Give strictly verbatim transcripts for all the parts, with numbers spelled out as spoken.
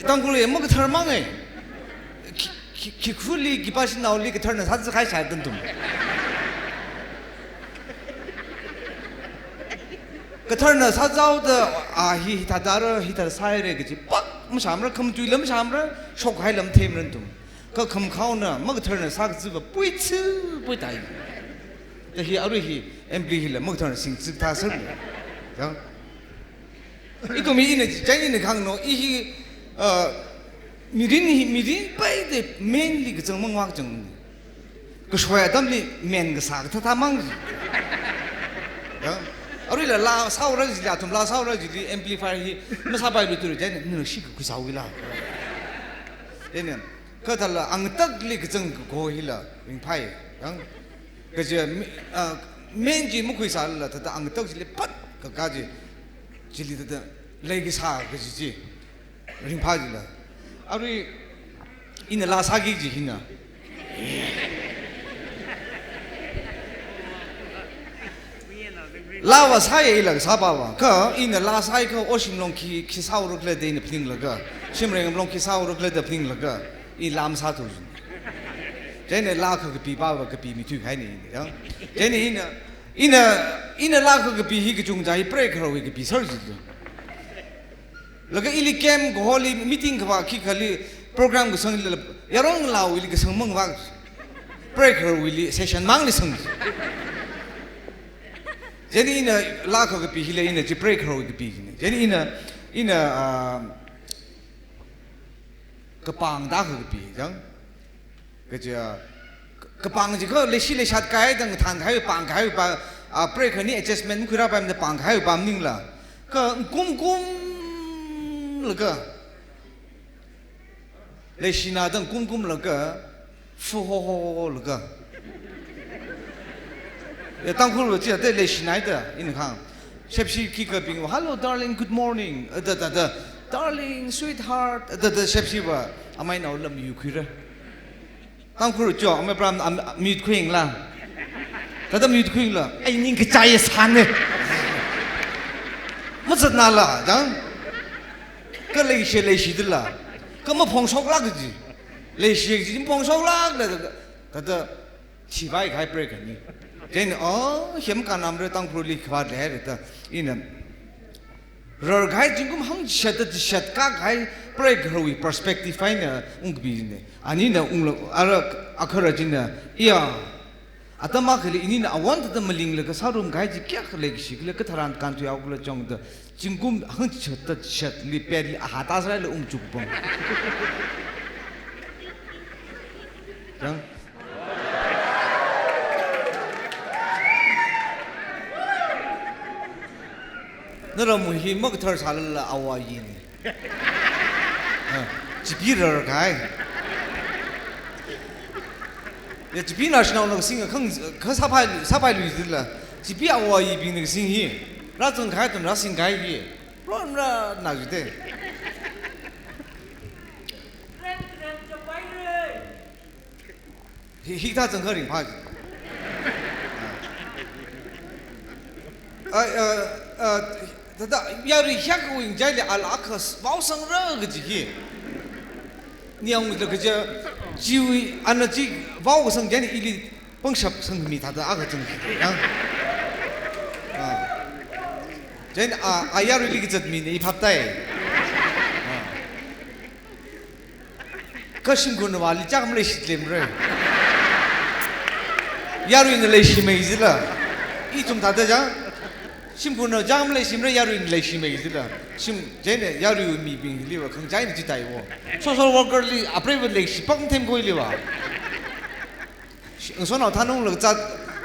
Tangkhul hi makathar mang e. Khi, khi, khikhuli khipāshinaoli katharna sāzākahai shai dan tum. Katharna sāzāhaoda, a hi hithāda rā, hithāda sāhaira kaji pak mashāmara, khamatuila mashāmara, shokhaila mathemara tum. Kha khamakhaona makatharna sākaziva puichi puitai. Da hi arui hi, ampli hila makatharna singchikta sāra. Ya. Ikum hi ina, chieina ina kahāngna, i hi, uh, mirin hi, mirin paida mainly kachang mang vākachang. Kashoi atamli main kasā kathāthā mang. Ya. Aruila laa sāhaora jila, athum laa sāhaora jili amplifier hi masāpailuithura, chieina nana shi kakhui sāhaowuila. Chieina, kathāla angatakli kachang kako hila ringphai. Ya. Kaja mi, ah, main chi makhuisālala, thāda angatak chili pat kakā chi, chili thāda leikasā kaji chi ringphā jila. Arui ina laa sāki kaji hina. Laava sāya ila kasāpava. Kha ina laa sāakha oshim long khi, khi sāhaora khala da ina phaninglaga, shimreng long khi sāhaora khala da phaninglaga, i laa masāthu jin. Chieina laa kha kapipava kapimi thuihaina, ya. Chieina ina, ina, ina laa kha kapi hi kachungkha hi preigaharwui kapi sāra jila. Laga ili camp kaholi meeting kavā khikhali program kasangli, yarong laawuili kasang mang vā. Preigaharwuili session mangli sang. Chieina ina laa kha kapi hila ina chi preigaharwui kapi jina. Chieina ina, ina, ah, kapangda kha kapi, chang. Kaja, kapang chi kha leishi leishat kahai da ngathānkahai pangkahai pa, a, preigaharna adjustment khuirāpaimada pangkahai pa maningla. Kha ngumkumlaga, leishina da ngumkumlaga, fuhoholaga. Ya, Tangkhulva chi ate leishinaida, ina kahāng. Shepshi khikhabing, "Hello, darling, good morning." Da, da, da. "Darling, sweetheart." Da, da, shepshiva amainaola mayukhuira. Tangkhul cho, amei pram, am, mute khuingla. Thāda mute khuingla. Ai ning kachai sāne. Mazatnala, chang. Kha leishi, leishidala. Kha maphongshokla kaji. Leishi kaji maphongshokla, thāda, thāda thivaikahai preigaharna. Chieina, oh, hi makānnamara, Tangkhulli khavāt leira da, ina rarkahai zingkum hangchishat da chishat kakahai preigaharwui perspective eina ungkapina. Anina ungla, ara akhara china, iya, atam akhali inina awon thāda malinglaga sārumkahai chi kayākha leikashi khala, katharan kānthuihaokhala chongda, zingkum hangchishat da chishatli petli ahata sālaga ungchukpam. Chang. Naramwui hi makathar sālala awayine. Ha, chipi rarkahai. Ya, chipi naoshinaona kasing khang, kha sāpai, sāpailuidala. Chipi awayibingna kasing hi. Rāzangkahai atam rāsingkahai hi. Ron rāna jite. Hi, hithā zangkha ringphā ji. Ai, uh, uh, thāda yarui hiyākha ungchaili ala akha s-, vaosangra kaji hi. Niang da kaja, chiwui, ana chi vaokasang chieina ili pangshap sangmi thāda akha zang ji. Ya. Ah. Chieina, ah, a yaruili kazatmina i phaptai. Ah. Kha shimkhurnavāli chak maleishi lemra. Yaruina leishimei jila. Ithum thāda chang. Shimkhurna chak maleishimra, yaruina leishimei jila. Shim, chieina yaruiwui mibingliva khangachei eina chithāi wo. Social worker li apreiva leishi pang themkhuiliva. Shi-, ngasotnao thanunglaga zat,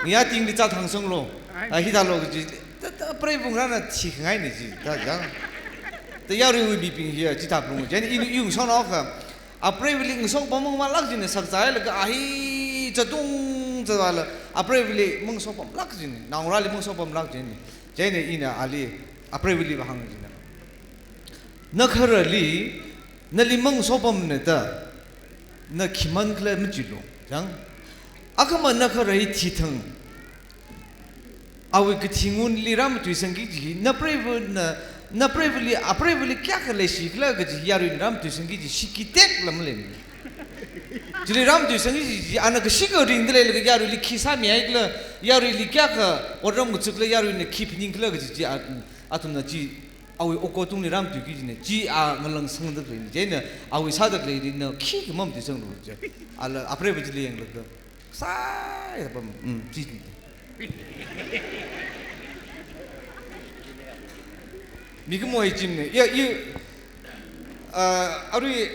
ngayā tingli zat hāngsanglu. A, hithālu kaji, ta, ta, apreiva ngarāna thikhangaina ji, ta, ya. Ta yaruiwui mibing hiya, chithā pung, chieina i, i ngasotnao akha. Apreivali ngasopam mang malak jina sakzailaga, a hi, zatung, zatvāla, apreivali mangasopamlak jina, naongarāli mangasopamlak jina. Chieina ina ali, apreivaliva hāng jina. Nakharali, nali mangasopamna da, na khi mankhala machilu, chang. Akhama nakhara hi thithang, awui kathi ngunli rāmatuisangki kaji hi, napreivana Na preivali, apreivali kayākha leishikhala kaji yaruina rāmatuisangki kaji shiki tekla maleimana. Chili rāmatuisangki kaji, ana kashika ringda leilaga yaruili khi sāmihaikhala, yaruili kayākha otram ngachukla yaruina khi phaningkhala kaji chi a, athumna chi awui oko tungli rāmatuiki kajina, chi a ngalangsangda khaleina, chieina awui sāda khaleina khikha mamatuisanglu chi. Ala apreiva chili yanglaga, sai da pam, mm, chi. Mikumo hi chimna, ya, i, ah, arui,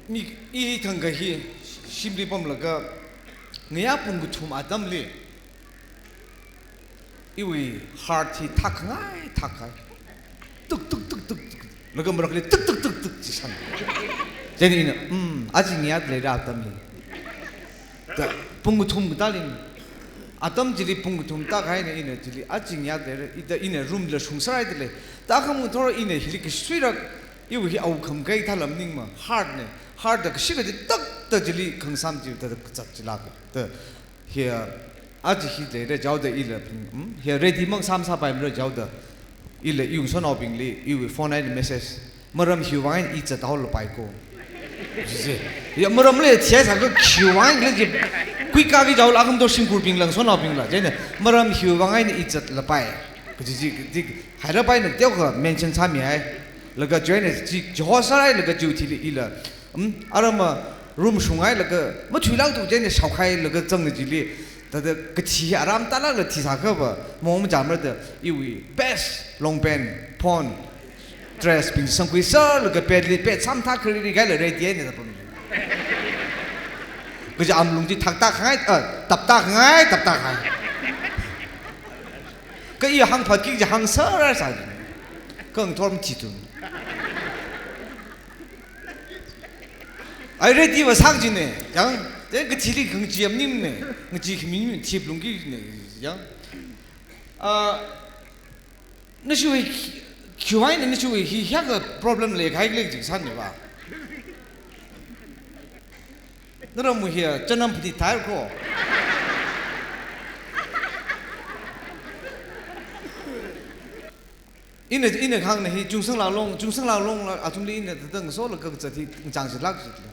mi, i thangkha hi, shimli pamlaga, ngayā pung kathum atamli, iwui heart hi thākhangai, thākhangai. Tuk, tuk, tuk, tuk, tuk. Laga marakli tuk, tuk, tuk, tuk, chi san. Chieina ina, "Hmm, aja ngayā leira atamli." Da, pung kathum katāli. Atam chili pung kathum tākahaina ina chili, aja ngayā leira, ida ina room la shungserhaida lei. Da khamthor ina hili kasuirak, iwui hi awui kham kai thalam ningma, heart na, heart da kashika chi tak da chili khangasam chi, da, da kazat chi lāk. Da, Hiya, aja hi leira jihaoda ila phaning, hmm? Hiya ready mang sam sāpaimara jihaoda. Ila iwui shanao bingli, iwui phone eina message. Maram hiwui vang eina i zathaolapai ko. Jije. Ya maram lei thihai sākha khiwui vang eina ji. Kuikaki jihaola khamthor shimkhur bingla, shanao bingla. Chieina, maram hiwui vang eina i zatlapai. Kaji chi, di, haira paina teokha mention sāmihai. Laga chieina chi, chi hoserhailaga chiwui thili ila. Hmm, arama room shunghailaga, mathuilāktu chieina shaokhailaga zanga chili, thāda kathi aram tālākla thisākhava, mong machāmara da, iwui best long pant, phone, dress bing sangkhuiserlaga bed li, bed samtha khariri kahaila ready eina da pam. Kaja amlung chi thakta khangai, ah, tapta khangai, tapta khangai. Ka i hangphatki kaja hangserhai sā. Khangathor mathithu. Ai ready va sāng jine, yang, then kathili khangachee maningmane, ngachee khami maningmane, thip lungki ne, yang. Ah, nashiwui khi-, khiwui vang eina nashiwui hi hiyākha problem leikahai khala chi sāneva. Naramwui hiya, chanam phanit thāi ko. Ina, ina kahāngna hi, Chungsanglāk Long, Chungsanglāk Longla, athumli ina thāda ngasolaga kazat hi, ngachang chilāk chila.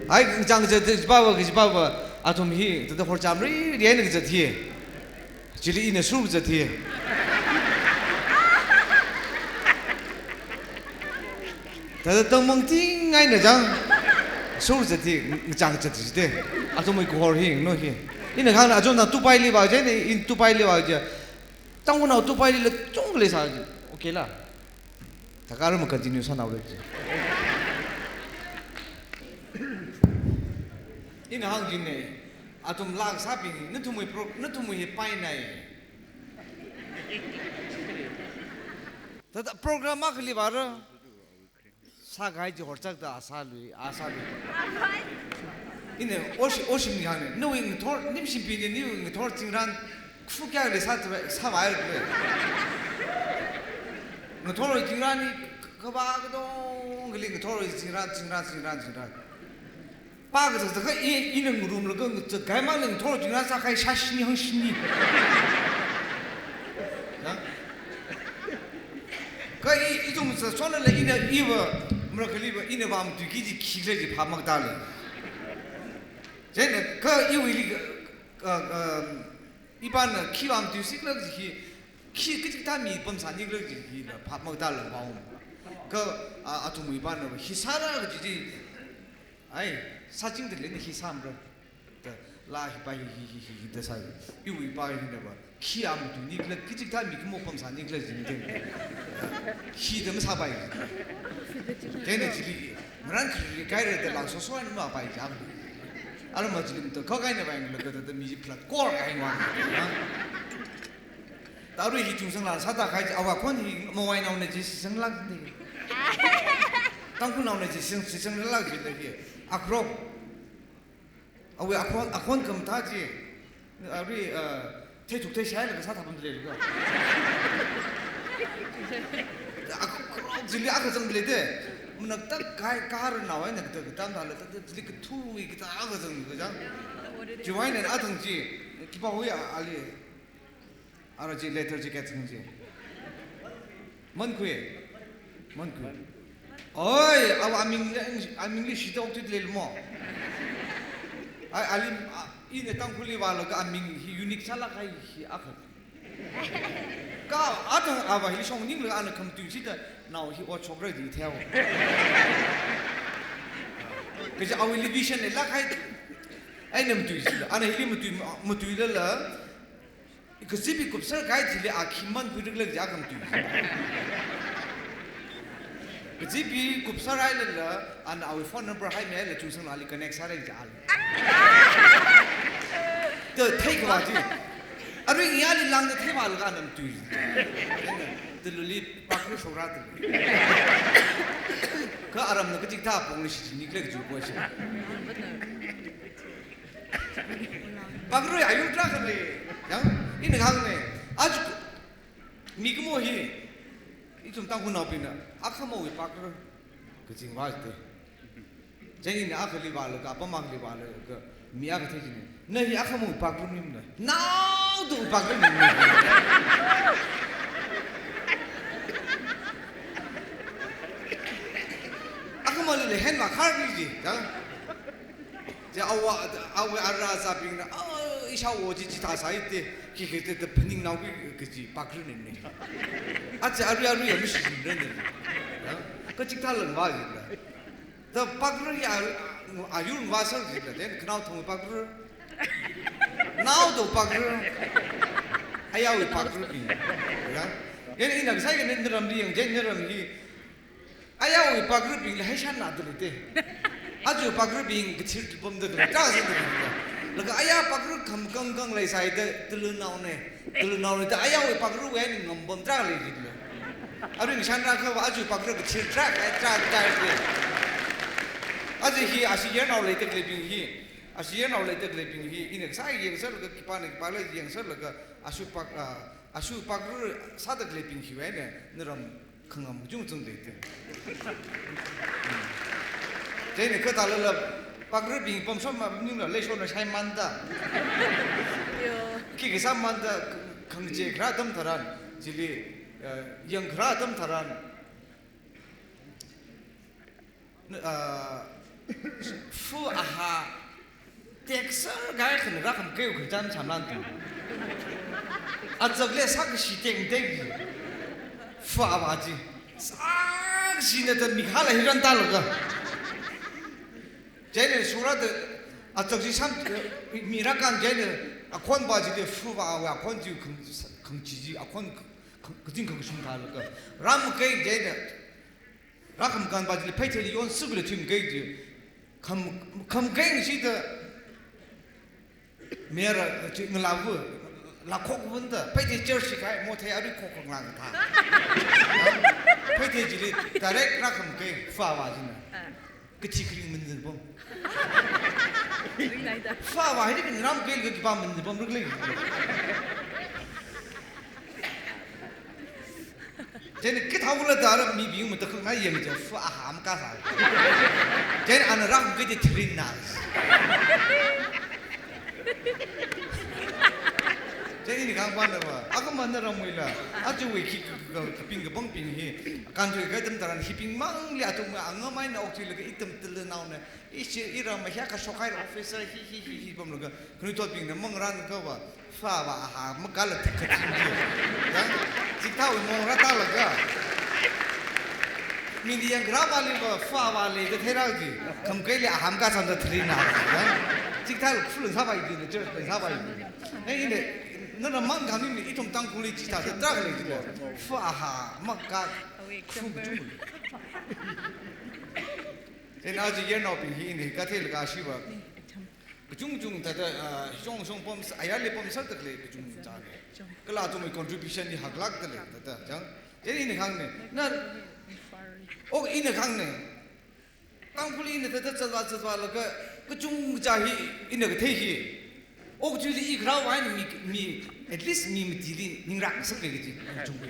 Ai, ngachang kazat, kazatpava, kazatpava, athum hi, thāda horchamri, ri eina kazat hi. Chili ina sur kazat hi. Thāda tangmang ting eina chang. Sur kazat hi, ngachang kazat hi de. Athumwui kahor hi, no hi. Ina kahāngna achon na Dubai li vāja ne, in Dubai li vāja. Tangkhulnao Dubai lila chungkha leisā ji. Okay la. Thakar ma continue sānao le ji. Ina hāng jine. Athum lāksābing, nathumwui pro-, nathumwui hi painai. Thāda program akhali vāra. Sākahai chi horchakta a sālui, a sālui. Ina oshi-, oshimli hāngne. Nawui ngathor, Nimshimbingli nawui ngathor chingran, khu kayākha leisā, sāvai le. Ngathor chingran hi, kavā katongali ngathor chingran, chingran, chingran, chingran. Pā kazat kazat kha i, ina ngarumlaga kazat kahai mang ngathor chingran sākahai shāshini hangshini. Ya? Kha i, i chungsa sona le ina iva, marakhaliva, ina vāmatuiki kaji khikhala chi phap makatā le. Chieina kha iwuili ka, ka, ka, ipāna khi vāmatuisikhala kaji hi, khi kachikathā mi pamsānikhala kaji hila phap makatā le vāum. Kha, a, athumwui ipāna, hi sāra kaji chi, Ai, sāchingda lei ni hi sāmara. Da, la hi pa hi, hi, hi, hi, hi, da sā. Iwui pa hinava, khi amatuinikhala, kachikathā mi khamok pamsānikhala jing ding. Hithāda masāpai. Chieina chili, ngaran khari kahaira da langsoso eina mapai jang. Arama chili mata, kha kahaina vang la ka da, da mi plat kor kahai vang. Tārui hi Chungsanglāk sāda kahai chi, awui akhon hi mawainaona chi shitsang lāk ni. Tangkhulnaona chi shitsang, shitsang lāk chi da hi. Akhro. Awui akhon, akhon khamathā chi. Arui, uh, theithuk theishailaga sāthā pamda leilaka. Akhro chili akha zangda lei de. Manaktak kahai, kahai nao eina kathā katam thāla, thāda chili kathāwui kathā kazang kachang. Chiwui eina athang chi, khipāwui a-, ali. Ara chi letter chi kachang chi. Mankhui. Mankhui. Oi, awa aming, amingli shitong tui lel mo. Ai, alim, a, ina Tangkhulli vālaga aming hi unique sālāk kahai hi akha. Kha athang ava hili shong ninglaga ana khamatui chida nao hi ot shokra di theo. Kaja awui vision leilāk kahai. Eina matui chida. Ana hili matui, matuilala. Kachibi kupser kahai chili a khi mankhuirik lei ja khamatui. Kachibi kupser hailala, ana awui phone number haimila chungsangnao ali connect sāra ja ali. Thāda theikhavā chi. Arui ngayāli lāngda theivālaga ana matui. Thāda luli pakru shokra thāda. Kha aramna kachikathā pongli shichinni khalei kaji poi chi. Pakru ayur tarākha lei. Yang, ina kahāngna. Aja mikumo hi. Ithum Tangkhulnaobingna akhamowui pakru kazing vāda. Chieina akhali vālaga, apam akhali vālaga, mi akha thei china. Na hi akhamowui pakru maningmana. Naodawui pakru maningmana. Akhamali lehen vākhar ni ji, yang. Chi awa, awui ara sābingna, "Ah, ishāwo chi chithā sāi te, khikhi te, te phaningnaoki kaji pakru maningmana." Aja arui arui ya mishichinrana. Ya, kachikathā langva jila. Thāda pakru ya, ayur vāsār jila, then khanao thong pakru. Naodawui pakru. Ayarwui pakrubing. Ya. Then ina kasai ka naramli yang, then naram hi. Ayarwui pakrubingla haishan na dali te. Aja pakrubing kathir pamda dali. Tarākha sāda dali. Laga ayar pakru kham kang kang leisai da, tulunao ne. Tulunao ne da ayarwui pakruwui eina ngam pam tarākha lei jila. Arui ngashan rākha va aja pakru kathir tarākha, tarākha, tarākha lei. Aja hi ashi yarnao leida khaleibing hi. Ashi yarnao leida khaleibing hi. Ina kasā yangsālaga khipāna khipāla yangsālaga ashi pak, ah, ashi pakru sāda khaleibing hiwui eina naram khangam kachungchung lei te. Chieina kha thālala pakrubing pamshon maningla leishonna shaimanda. Yo. Khikha sāmanda khangachei kharā atam tharan, chili, eh, yang kharā atam tharan. Ah, fu aha, tekser gai khan rākhamkeiwui khararchan chamlan tu. Achakle sākashi tektek ji. Fu ava chi. Sākashina da mikhala hiran talaga. Chieina shura da achak chi sam, mi rākān chieina akhon va chi de fu va akhon chi khang, khangchi chi akhon khang, kazing khangshung thālaga. Rāmakei chieina Rākhamkān va chili pheithei yon sukle thuimakei ji. Kham, khamkei ngashida. Mera chi ngalavu. Lakhok vunda. Pheithei church kai mothei arui khok khang lang tha. Pheithei chili direct rākhamkei fu ava china. Kachi kring manzin bom. Ringnaida. Fu ava hili kring ram kei ka kipa manzin bom rik lei. Chieina kithāwula da ara mibing matakhak na yang ja fu aha makasā. Chieina ana rākhamkei de tharin na. Chieina ina kahāng pāna va, akhamana ramwuila, aja wui khi ka, ka, ka, kaping kapangbing hi, country ka atam tharan hibing mangli athum angamaina okthuilaga itam tulunao na, ishi iram hi akha shokhai officer hi, hi, hi, hi pamlaga, khanuithotbingna mangarān kha va, fu ava aha makala thik kachin ji. Yang, chikathāwui mong rātālaga. Mili yang kharā vali va, fu ava leida theira ji. Khamkeili aha makasāna tharin na ji. Yang, chikathā khulun sāvai ji, church lun sāvai ji. Nai ine, nana mang kami mi ithum Tangkhulli chithā tarākha lei ji. Fu aha maka khu chu. Ina aja yarnaobing hi ina katheilaga shiva. Kachungchung thāda, ah, shong shong pam, ayarli pamsāda khalei kachungchung thāda. Kala athumwui contribution hi haklākda lei thāda, chang. Chieina ina kahāngna. Na, ok ina kahāngna. Tangkhulli ina thāda zatvā zatvālaga, kachungkha hi, ina kathei hi. Ok chili i kharā vāi mi, mi, at least mi matili ningrāngasak kaji, kachungkha.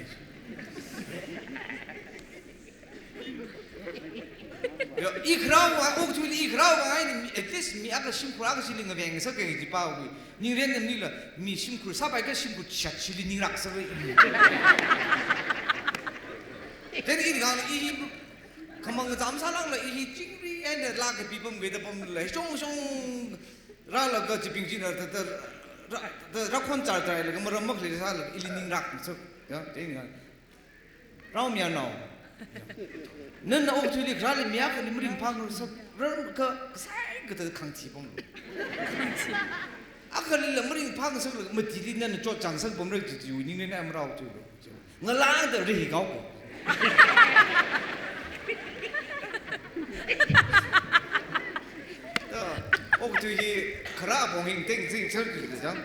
Yo, i kharao va, okathuili i kharao va, ai, mi, at least mi akha shimkhur akha chili ngaveng sāki kaji pāwui. Ningren nganila, mi shimkhur sāpai kha shimkhur chishat chili ningrak sāki. Then i kang i, khamang zam sālangla i chingri eina lāka pipam gada pamla, shong shong rālaga chibing china da, da, ra, da, rakhon char char laga maram makhalei sālaga ili ningrak sāki. Ya, then i kang. Rao mayarnao. Nana okathuili kharāli mi akhali maringphā ngasak, ram kha kasai kathā khangchi pamlu. Akhalila maringphā ngasaklaga matili nana chotchāng sāpamra kaji chiwui ningli na amrao chilu. Ngalāngda rihi kaoku. Ta, okathui hi kharā apong hing teng zing char kaji jang.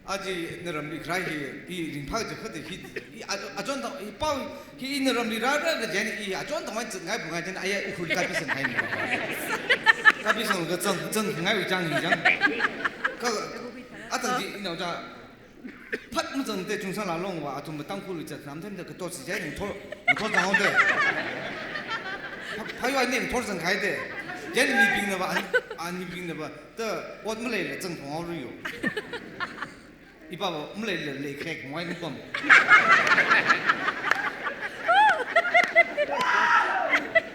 Aja naramli kharā hi, i ringphā kaji kha da hi, i a, achon thang, i pao hi i naramli rāra kaji eina i achon thang mai zangngai bungai jin aya Ukhrul kapi san hai ni. Kapi san ka zang, zangngai u jang hi jang. Ka, atang ji ina ja, phat mazangda Chungsang Lalong va, athum Tangkhul li zatnam themda kato si jai ning thor, ning thor zanghaoda. Pha, phayo ani ning thor zanghaida. Jai mibingna va, an, an mibingna va, ta ot maleila zangphung haoru yo. Ipa va maleila leikhek mai nipam.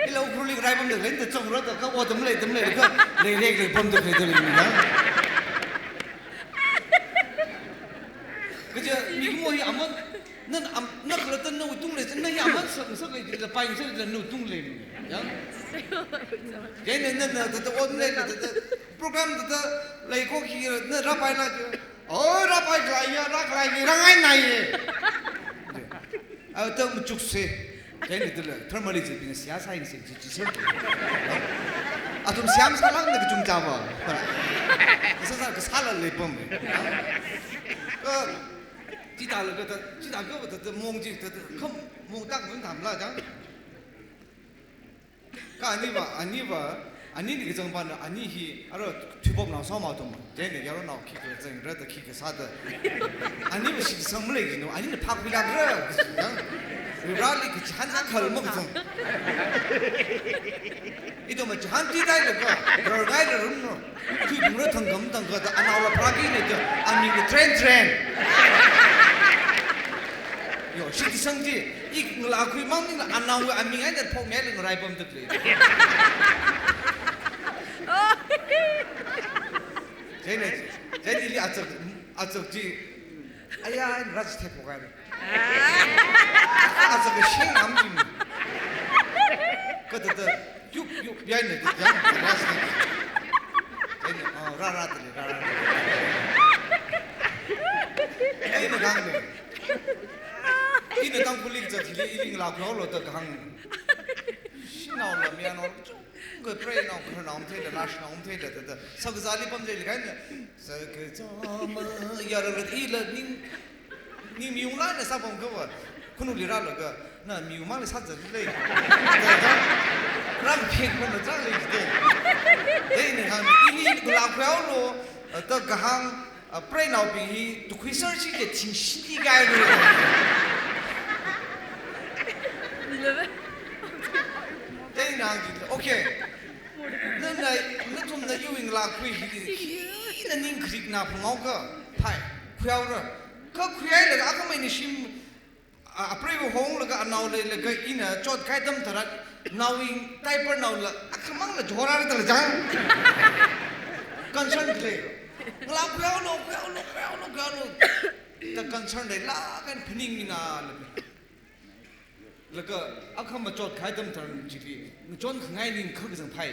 Ila Ukhrulli kharā pamda khalei ta zanghaora ta kha ot malei ta malei kha leirek leipamda khalei ta leimina. Kaja mikumo hi aman, nana am, na khalatta nawui tung lei, na hi aman sak, sak lei, la pai sak lei, nawui tung leimina. Ya? Jai na, na, na, ta, ta, ot malei, ta, ta, program ta, ta, leikho khi, na rāpai la, oh, rāpai khalei ya, rākhalei ya, rāngai nai ye. Atam chukse. Kaini tila, thermally je bina siya science ji, ji sir. Athum siam salang na kachungcha va. Kasā sā kasāla leipam. Ka, chithālaga ta, chithākha va ta, ta mong ji, ta, ta, kham mong tak mun tham la jang. Ka ani va, ani va, anili kachangpana, ani hi, ara, thuipop nao sāma tuma. Jai na yaronao khikha zang, ra ta khikha sā ta. Ani va shitsang malei jino, anina phak bilak ra, ya. Rali kachihān akhal ma kachang. Ito ma chihān ti dai lo ka, rar ngai ra rum no. Thuipungra thangkam thangkha ta, anaola pharāki ne ta, aming ka train train. Yo, shitsang ji, i ngalākhui mang ningla, anaowui aming eina phok mele ngarai pamda khalei. Jai na, jai ili achak, achak ji, aya, raj the phok ai. Achak shing am ji. Ka ta ta, yuk, yuk, yai na, yai na, raj the. Jai na, oh, ra, ra, ta le, ra, ra, ta le. Ai na gang ne. Ina Tangkhulli kazat hili, ili ngalākhui haolo ta kahāng. Shanaola, mayarnao, chungkha preinao, khararnao matheila, lashinaoma matheila, ta, ta. Sakazāli pamjai li kaina. Sakazā mayarla ila ning, ning miung la na sāpam kava. Khanuli rālaga, na miung mang na sāzat lei. Ta, ta. Rāpheng mana zang lei jite. Dai na hāng, ili ngalākhui haolo, ta kahāng, a, preinaobing hi, tukhui sar chi ke thing shini kai ru. Dai na hāng, okay. Na, na, nathumna iwui ngalākhui hi, hina ning kharik na phungao ka, phai, khuihaora. Ka khuihailaga akhamei na shim, a, apreiva honglaga anao leilaga ina chotkahai atam tharan, naowui diaper naola, akhamangla jora ra tala jang. Concern khalei. Ngalākhui haolo, khui haolo, khui haolo, khui haolo. Ta concern leila kan phaningmina la. Laga akhama chotkahai atam tharan chili, ngachon khangai ning kha kazang phai.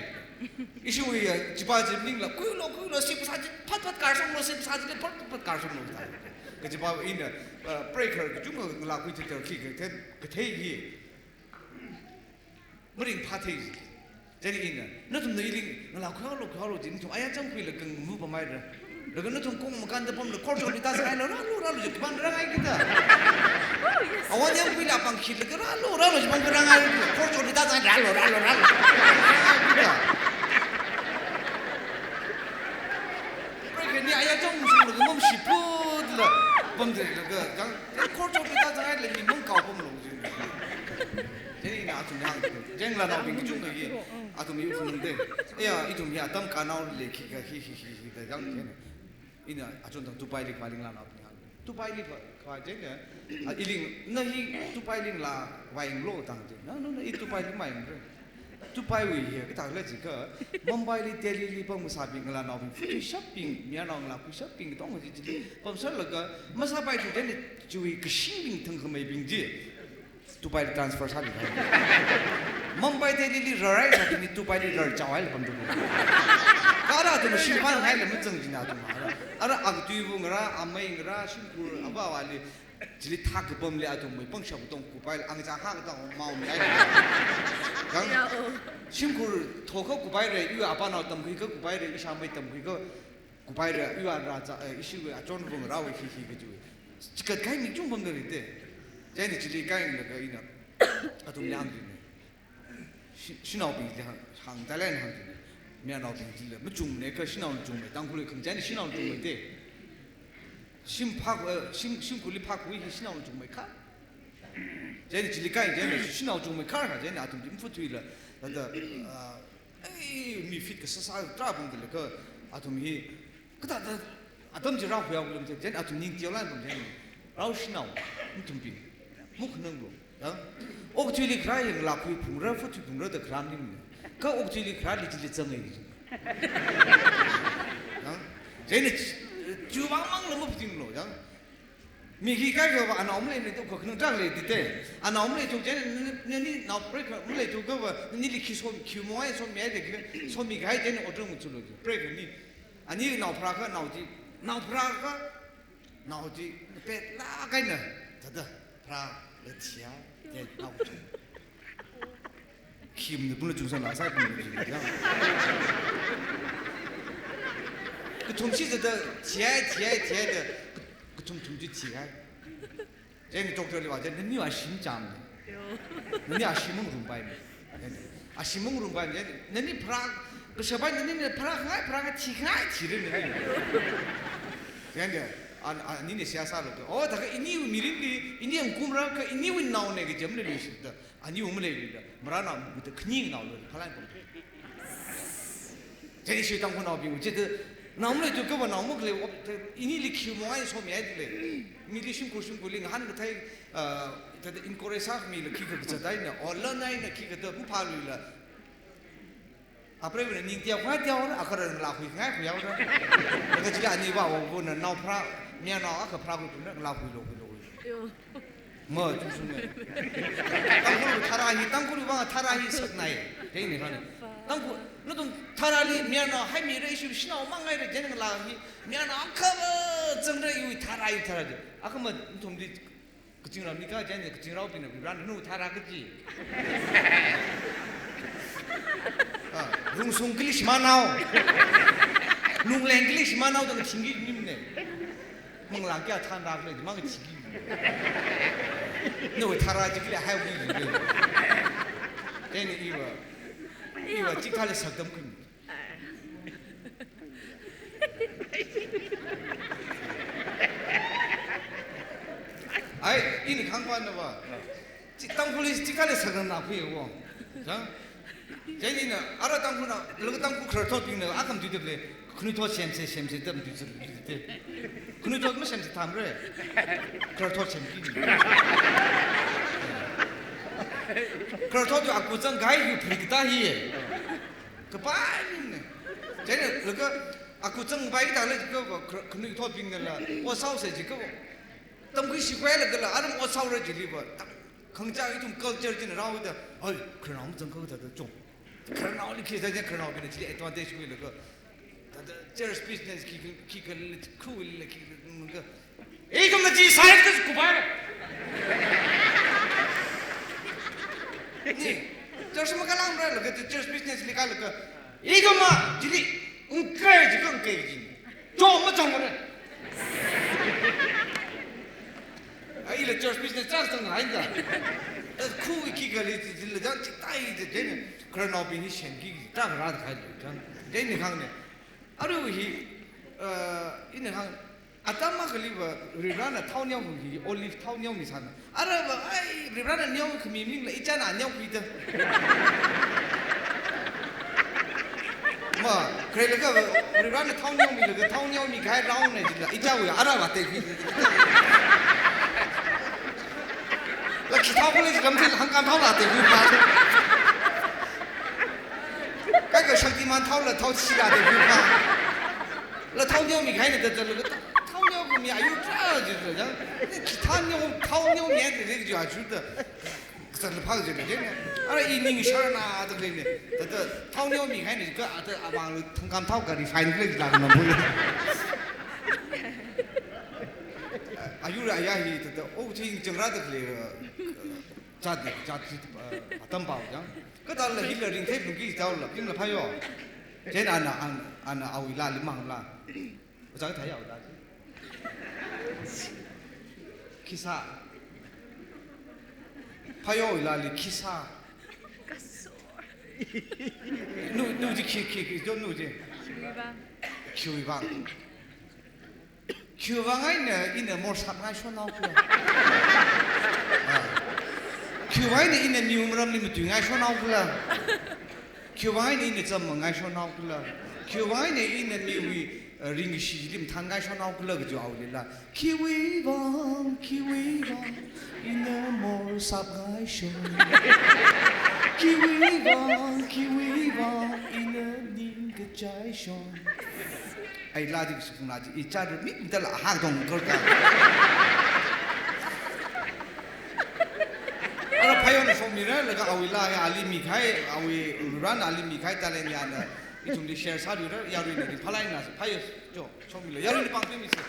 Ishiwui ya, chipa ji ningla, khuilo, khuilo, sip sā ji, phat phat karsanglo, sip sā ji, phat phat karsanglo. Kachipa ina, uh, preikha kachungkha ngalākhui thithar khi kathen, kathei hi. Maringphā thei ji. Jari ina, nathumna ili ngalākhui haolo, khui haolo ji, nathum aya chāmkhuilaga ngamu pamhaira. Laga nathum kong makānda pamla, khorcholi ta sāhailo, rālu, rālu ji, kapan rāngai kita. Awan yangkhuila pangkhilaga, rālu, rālu ji, pam rāngai kita. Khorcholi ta sāhai, rālu, rālu, rālu. Rāngai kita. Preikha ni aya chāmsunglaga, mamashiputla, pamdeilaga, jang, khorcholi ta sāhaila, mi mangkao pamlu ji. Jari ina athum yang, jang Ngalānaobing kachungkha hi, athum hi khanungda. Eya, ithum hi atam kanao le khikha hi, hi, hi, hi, da jang chieina. Ina achon tang Dubai li khavai ngalānaobing hāng. Dubai li kha, khavai chieina. A, ili, na hi Dubai li ngalā vāyanglu tang chieina. Na, na, na, i Dubai li mayangre. Dubai wui hi, kathāla jiakha, Mumbai li, Delhi li pam kasābing ngalānaobing, khuishapbing, mayarnao ngalā khuishapbing, tong ji ji, pamsālaga, masāpaithu chieina, chiwui kashingbing thangkhameibing chi. Dubai li transfer sāli. Mumbai, Delhi li rarai sābing hi Dubai li rarchao haila pamda. Kha ara athum shimpan haila mazang jina athum ara. Ara akatui vung ra, amei ra, shimkhur, avā avāli. Chili thak kapamli athumwui pangshap katong kupaila, angachā hākatong maomi haila. Kang Ya, oh. Shimkhur thokha kupaira, iwui apānao tamkhuikha kupaira, ishāmei tamkhuikha kupaira, iwui arā zā, eh, ishiwui achon vung rawui hi hi kajiwui. Chikat kahai mi kachungkha pamda leida. Chieina chili kainglaga ina athumli hāngchina. Shi-, shanaobingli hāng, hāngda lei hāngchina. Mayarnaobing chili machungmana kha shanaona chungmei, Tangkhulli khangachāna shanaona chungmeida. Shim phak, eh, shim, shimkhurli phak khui hi shanaona chungmei kha. Chieina chili kai chieina shanao chungmei kha kha chieina athum chi mafuthuila. Thāda, ah, ei, mi fit kasāsā tarā pamda leikha athum hi kathāda atam chi rākhuihaolu chieina athum ning teolāk pam chieina. Rao shanao, nathumbing, makhananglu. Ya? Okathuili kharā hi ngalā khuiphungra, futhuiphungra da kharā maningmana. Kha okathuili kharāli chili zanghai. Ya? Chieina chi, chiwui vāng mangla maphatinglu, ya? Mi khi kaikhava anao maleimana da khanang tarākha leida te. Anao maleithu chieina nani, nani nao preigahai maleithu kava, nanili khi som, khi mongahai somihai da khi, somikahai chieina order machulu. Preigahai ni. Ani nao pharākha nao chi, nao pharākha nao chi, petlāk eina, thāda, pharāla thiya, te nao chi. Khimna pungla chungsan la sai pungla chungsan. Kathum chi thāda, thihai, thihai, thihai da, kathum thum chi thihai. Chieina doctor li vā chieina, nani ashim chām. Nani ashim mangarumpaimana. Ashim mangarumpaimana. Nani pharā, kashapai nani pharāngai, pharāngai, thingai, thira nani. Chieina, an, an, anina seihā sālu. Oh, thākha iniwui mirinli, ini angkumra kha iniwui naona kaji maleilui shida. Aniwui maleilui da. Marānao muda khani naolu, phalai pam. Chieina ishi Tangkhulnaobing chida, nao maleithu kava nao makhalei, inili khi mongai somihai da lei. Mili shimkhur shimkhurli ngahānkathei, ah, thāda encourage sāmila khikha kazat eina, o lan eina khikha da maphaluila. Apreiva̱na ning teokha teora, akharana ngalā khuingai khuihaora. Laga chili ani vā vāva̱na nao pharā, mayarnao akha pharākhui puna ngalā khuilu, khuilu, khuilu. Yo. Ma, chungsunga. Tangkhul tharā hi, Tangkhul vāng tharā hi saknai. Chieina khana. Tangkhul, nathum tharāli mayarnao haimira, ishi shanao mangaira, chieina ngalā hi, mayarnao akha vā zangra, iwui tharā, iwui tharā chi. Akha ma, nathumli kazingramli kha chieina kazingraobingna Varena nawui tharā kaji. Ah, rungsung kali shimānao. Lungleng kali shimānao da kathingki nimne. Manglā kayā thanrākhala, mangachiki. Nawui tharā chi kali haiwui. Chieina iva, iva chikathāli saktam khun. Ai, ina khangpa nava. Chi Tangkhulli chikathāli saknā khuiwo. Chang? Chieina, ara Tangkhulna, laga Tangkhul khararthotbingna, akam tuitep le, khanuithot semse, semse, tam tuitep le. Khanuithot masemse thamre. Khararthot semki. Khararthot yu aku zangkahai yu phrik ta hi. Kapai ne. Chieina laga aku zangpai ta le ka, ka, khanuithotbingna la, o sao se ji ka. Tamkhui shikwai laga la, aram o sao ra jili va. Tam, khangachā ithum culture jin rao da. Ai, khararnao zangkahai da da chong. Khararnaoli khi sa jin khararnaobingna chili advantage khuilaga. Thāda church business khi, khi, khi, khi, khu, khi, khi, khi, Ithumna chi science ka kubai. Ni, church makalangra laga church business li kalaga. Ithumna chili ungkai ji kangkai ji. Chong machongmara. Ai la church business church tang haida. Khu khi kali ji la jang chitai ji jene. Khararnaobing hi shen ki ta ra khai jang. Jene khang ne. Aru hi, uh, ina khang Atam akhaliva Varivarana thao neokhami hi olive thao neomisāna. Arava, ai, Varivarana neokhami maningla ichāna neokhuida. Ma, khaleilaga Varivarana thao neomilaga thao neomikahai round na jila, ichāwui arava tekhui. La khi thao khala jilam thil hangkam thaola tekhuipa. Kaka Shaktiman thaola thao shila tekhuipa. La thao neomikahaina da zalaga thao neokhami ayur tara jila jang. Khi thao neo, thao neomi de de jua chuda. Kazat laphak jila jang. Ara i ning sharna da khaleina. Thāda thao neomikahaina ka ata amang hangkam thao ka refine khala jila na bui. Ayur aya hi thāda, oh, thing changra da khalei, zat de, zat hi, eh, atam pao jang. Kathāla hila ringthei lungki thaola, pimla phayo. Chieina ana, ana, ana awui laali mangla. Ojā thai awui laali. Khisā. Phayo awui laali khisā. Nu, nu ji khi, khi, khi, jo nu ji. Khiwui vang. Khiwui vang. Khiwui vang eina ina morsap ngaishon haokhala. Ah. Khiwui vang eina ina miwui maramli matui ngaishon haokhala. Khiwui vang eina ina cham mangaishon haokhala. Khiwui vang eina ina miwui, eh, ringkashi chili mathān ngaishon haokhala kaji awui lila. Khiwui vang, khiwui vang, ina morsap ngaishon. Khiwui vang, khiwui vang, ina ning kachaishon. Ai laa di kasukhung laa di, i chāda mi, mi tala ahak dong kor ka. Ara phayona shokmira, laga awui laa ya ali mikahai, awui Varivarana ali mikahai talent ya na, ithumli share sāluira, yaruina ringphālaina, phayo, jo, shokmila, yaruina pāngpimisa.